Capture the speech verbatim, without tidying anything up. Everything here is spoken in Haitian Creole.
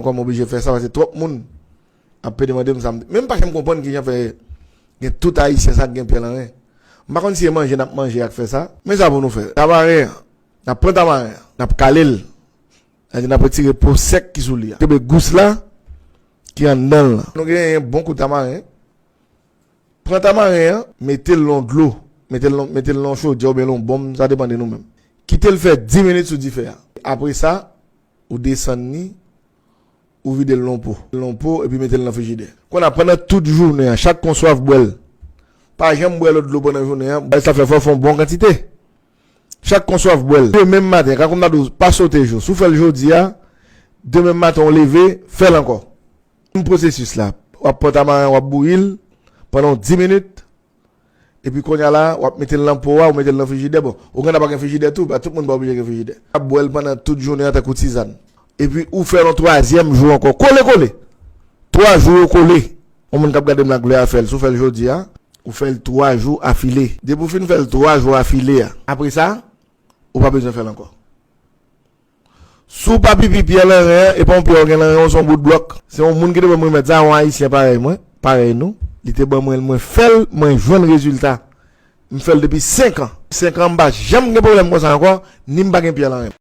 Kòman oblije fè sa, paske twòp moun ap pede mande m sa. M, men m pa janm konprann kijan fè gen tout Ayisyen sa k gen pyè nan ren. M pa konn si e manje n ap manje ak fè sa. Men sa pou nou fè. Tamaren an, n ap pran tamaren an, n ap kale l. Sa di n ap retire po sèk ki sou li a. Kenbe gous la ki anndan l lan. Nou genyen bon kou tamaren. Pran tamaren an, mete l nan dlo. Mete l nan, mete l nan chodyè oubyen nan bonm, sa depann de nou menm. Kite l fè dis minit sou dife a. Apre sa, ou desann li, ou vide l nan po. Nan po, epi mete l nan frijidè. Kounye a, pandan tout jounen an, chak kon w swaf, bwè l. Pa janm bwè lòt dlo pandan jounen an. Bagay sa fè fò w fè yon bon kantite. Chak kon w swaf, bwè l. Demen maten, ka kòm n ap di w, pa sote jou. Si w fè l jodi a, demen maten, w leve, fè l ankò. Menm pwosesis la. W ap pran tamaren, w ap bouyi l pandan yon dis minit. Epi kounye a la, w ap mete l nan po a, ou mete l nan frijidè. Bon, Ouganda pa gen frijidè tou, pa tout moun pa oblije gen frijidè. W ap bwè l pandan tout jounen an tankou tizàn. Epi ou fè l yon twazyèm jou ankò. Kole, kole. Twa jou yo kole. Yon moun k ap gade m la, Glè a fè l. Si w fè l jodi a, ou fè l twa jou afile. Depi w fin fè l twa jou afile a, apre sa, ou pa bezwen fè l ankò. Si w pa pipi pyè nan ren an, e pa yon pyè w gen nan ren w, se yon bout blòk. Se yon moun ki te ban m remèd sa, yon Ayisyen parèy mwen, parèy nou. Li te ban mwen l, mwen fè l, mwen jwenn rezilta. M fè l depi senk an. Senk an, m pa janm gen pwoblèm konsa ankò, ni m pa gen pyè nan ren m.